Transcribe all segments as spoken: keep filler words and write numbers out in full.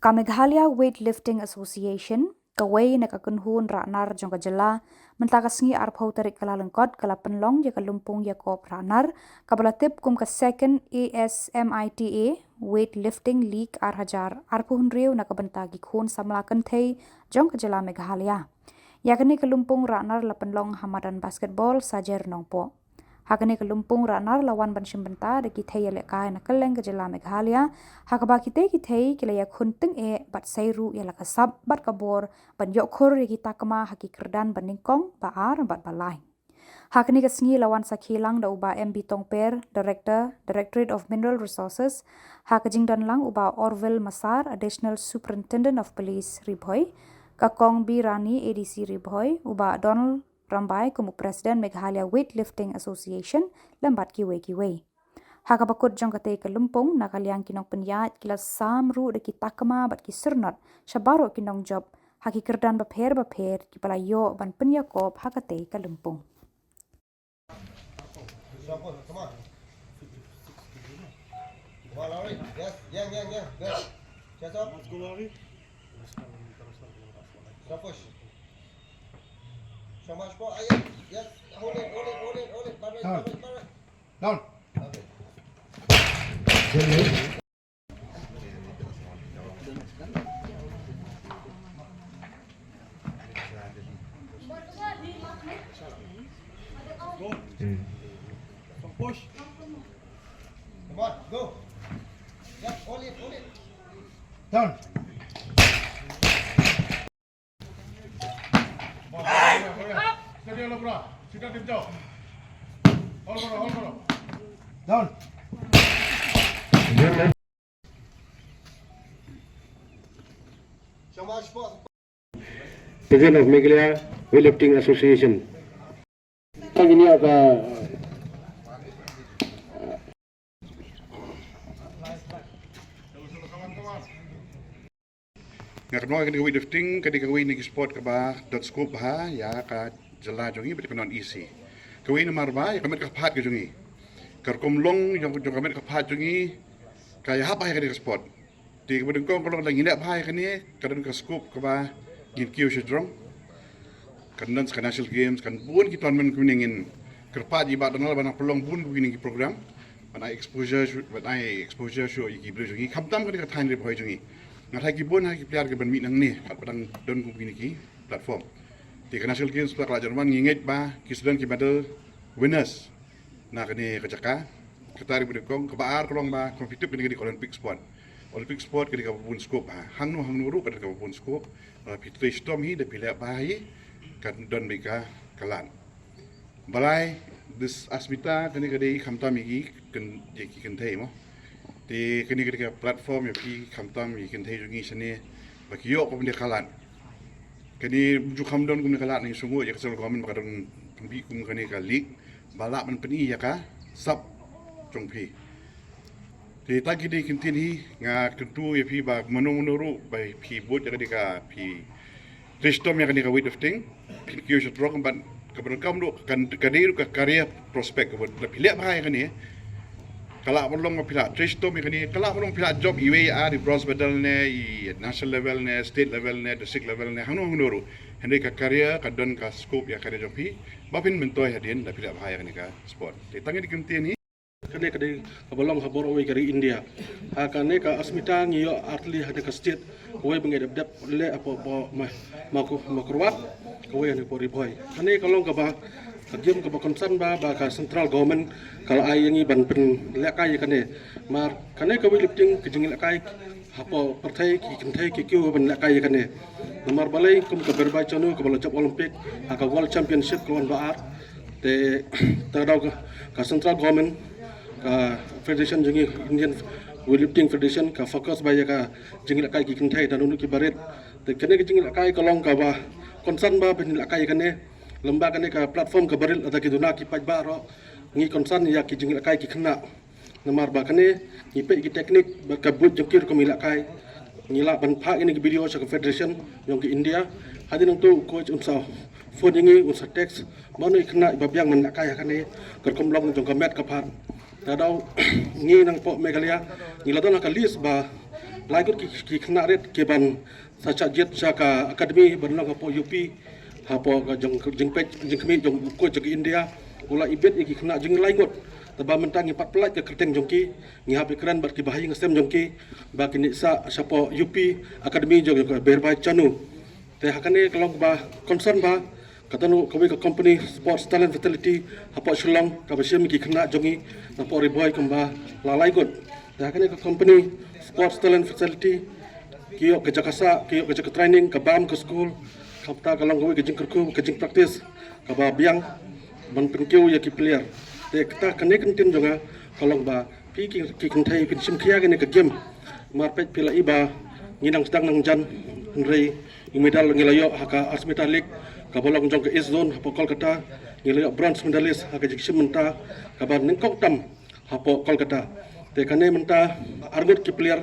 Ka Meghalaya Weightlifting Association, kawei na ka kynhun rah nar jong ka jylla, mynta ka sngi arphew tarik Kyllalyngkot ka la pynlong ïa ka lympung ïakop rah nar, kaba la tip kum ka Second A S M I T A Weightlifting League ar hajar arphew hynriew na ka bynta ki khun samla kynthei jong ka jylla Meghalaya. Ïa kane ka lympung rah nar la pynlong ha madan basketball Sajer Nongpoh. Ha kane ka lympung rah nar la wan ban shim bynta da ki thei ïalehkai na kylleng ka jylla Meghalaya, ha kaba kitei ki thei ki la ïakhun tyngeh bad sei ruh ïa la ka sap bad ka bor ban ïoh khur ïa ki takma ha ki kyrdan ba nyngkong, ba ar bad ba lai. Ha kane ka sngi la wan sakhi lang da u Bah M B Tongper, Director, Directorate of Mineral Resources, ha ka jingdon lang u Bah Orville Massar, Additional Superintendent of Police, Ri Bhoi, ka Kong B Rani, A D C Ri Bhoi, u Bah Donald Rymbai kum u President Meghalaya Weightlifting Association, lem bad kiwei kiwei. Ha kaba kut jong katei ka lympung, na ka liang ki nongpynïaid ki la sam ruh da ki takma bad ki syrnod sha baroh ki nongjop ha ki kyrdan bapher bapher kiba la ïoh ban pynïakop ha katei ka lympung. Down. Down. Down. President of Meghalaya Weightlifting Association. Tang ini apa? Nga kynmaw kane ka weightlifting, kane ka weight ni ki sport kaba dot scope ha ïa ka jylla jong ngi bad ka non E C. Kawei namar ba ïa ka met ka phad ka jong ngi, ka rukom long jong ka met ka phad jong ngi ka ïahap ha ïa kane ka sport. Te kaba nyngkong ka long lada ngi leh bha ïa kane, ka don ka scope kaba ngin kiew sha jrong. Kan don sa ka National Games, kan bun ki tournament kumne, ngin kyrpad ïa i Bah Donald ba nang pynlong bun kumne ki program ban ai exposure shuh, ban ai exposure shuh ïa ki briew jong ngi, khamtam kane ka thaiñ Ri Bhoi jong ngi. Nga tharai ki bun ha ki player kiban mih nangne, pat ba dang don kumne ki platform. Te ka National Games pat ka la jan wan, ngi ngeit ba ki sdang ki medal winners na kane ka jaka. Kata ruh ba nyngkong, kaba ar ka long ba competitive kane ka dei ka Olympic sport. Olympic sport ka dei kaba bun scope ha. Hangno hangno ruh ka dei kaba bun scope. Lada phi trei shitom hi, da phi leh bha hi, kan don beit ka lad. Balei, this Asmita, kane ka dei khamtam ïa ki kyn-, ïa ki kynthei mo. Te kane ka dei ka platform ïa phi khamtam ïa ki kynthei jong ngi shane ba ki ïoh kumne ka lad. Kane ju kham don kumne ka lad, ngi sngewnguh ïa ka central government ba ka don pynbit kum kane ka league ba lah ban pyni ïa ka sap jong phi. Te tang kine ki ktien hi nga kyntu ïa phi ba mano mano ruh ba phi bud ïa kane ka, phi trei shitom ïa kane ka weightlifting, phin kiew sha jrong bad kaba donkam ruh ka, ka dei ruh ka career prospect kaba lada phi leh bha ïa kane, ka lah ban long ba phi lah trei shitom ïa kane, ka lah ban long phi lah jop iwei i ar, i bronze medal ne, i national level ne, state level ne, district level ne, hangno hangno ruh. Hynrei ka career ka don ka scope ïa ka career jong phi ba phin myntoi hadien lada phi leh bha ïa kane ka sport. Te tang kine ki ktien hi. Kane ka dei kaba long ha baroh kawei ka ri India. Ha kane ka Asmita ngi ïoh artylli ha kane ka state, kawei ba ngi dep dep leh hapoh, hapoh Ma-, Mawkyrwat, kawei ha kane hapoh Ri Bhoi. Kane ka long kaba, ka game kaba concern ba, ba ka central government ka la ai ïa ngi ban pynlehkai ïa kane. Namar kane ka weightlifting ka jingïalehkai hapoh pyrthei ki kynthei ki kiew ban lehkai ïa kane. Namar balei, kum ka Mirabai Chanu kaba la jop Olympic ha ka World Championship ka wan ba ar. Te, te daw ka, ka central government, ka federation jong ngi, Indian Weightlifting Federation, ka focus bha ïa ka jingïalehkai ki kynthei da naduh ki barit. Te kane ka jingïalehkai ka long kaba concern ba phin lehkai ïa kane. Lymda kane ka platform ka barit, lada ki duna ki paidbah ruh, ngi concern ïa ki jingïalehkai ki khynnah. Namar ba kane ngi peit ki technique bad ka bud jong ki rukom ïalehkai. Ngi lah ban phah ïa kine ki video sha ka federation jong ka India. Hadien nangta u coach un sa phone ïa ngi, un sa text, mano i khynnah iba biang ban lehkai ha kane, ka rukom long jong ka met ka phad. Te daw ngi nangpoh Meghalaya ngi la don ha ka list ba Lai ngut ki, ki khynnah rit ki ban sa shah jied sha ka academy ban long hapoh U P, hapoh ka jong, jingpeit jingkhmih jong u coach jong ka India. U la ibit ïa ki khynnah jong ngi lai ngut. Te ba mynta ngi pat pyllait ka kyrteng jong ki, ngi hap ïakren bad ki bahaïing hasem jong ki ba kin ïa sah shapoh U P academy jong, jong ka Birbhai Chanu. Te ha kane ka long ba concern ba ka don kawei ka company Sports Talent Facility hapoh Shillong kaba shim ki khynnah jong ngi napoh Ri Bhoi kumba la lai ngut. Te ha kane ka company Sports Talent Facility ki ïoh ka jaka sah, ki ïoh ka jaka training, ka bam ka school. Kata ka long kawei ka jingkyrkhu, ka jingpractice kaba biang ban pynkiew ïa ki player. Te kata kane ka ktien jong nga ka long ba phi ki, ki kynthei phin shim khia kane ka game. Mar peit phi la i ba ngi nang sdang nang jan, hynrei u medal ngi la ïoh ha ka Asmita League kaba long jong ka East Zone hapoh Kolkata. Ngi la ïoh bronze medalist ha ka jingshim mynta kaba nyngkong tam hapoh Kolkata. Te kane mynta arngut ki player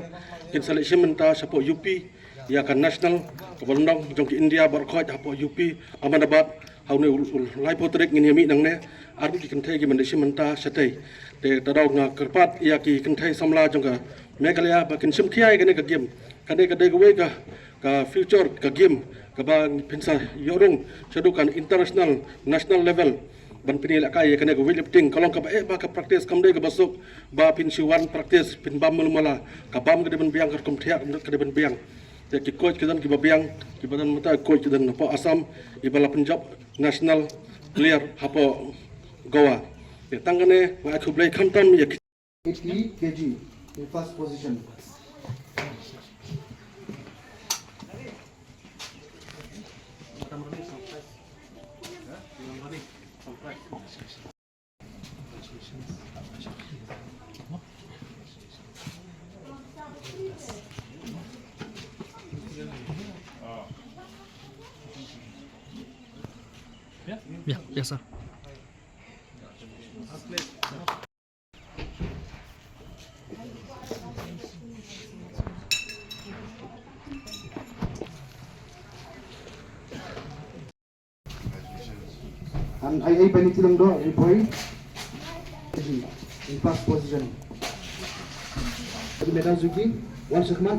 kin sa leit shim mynta shapoh U P ïa ka national kaba lyngdoh jong ka India baroh khoit hapoh U P Ahmedabad. Ha une u, u laiphew tarik ngin ïa mih nangne. Arngut ki kynthei ki ban leit shim mynta shatei. Te ta daw nga kyrpad ïa ki kynthei samla jong ka Meghalaya ba kin shim khia ïa kane ka game. Kane ka dei kawei ka, ka future ka game kaba phin sa ïoh rung shaduh ka international, national level. Ban phin ïalehkai ïa kane ka weightlifting ka long kaba eh ba ka practice kam dei kaba suk ba phin shu wan practice phin bam malu mala. Ka bam ka dei ban biang, ka rukom thiah ka dei ban biang. Te ki coach ki don kiba biang, kiba don mynta coach ki don napoh Assam, iba la pynjop national player hapoh Goa. Te tang kane nga ai khublei khamtam ïa ki eighty K G in first position. Yeah, yeah, sir. An ai ai pani tilang do, ai boy. In first position. Adi medal juki, wan shakmat.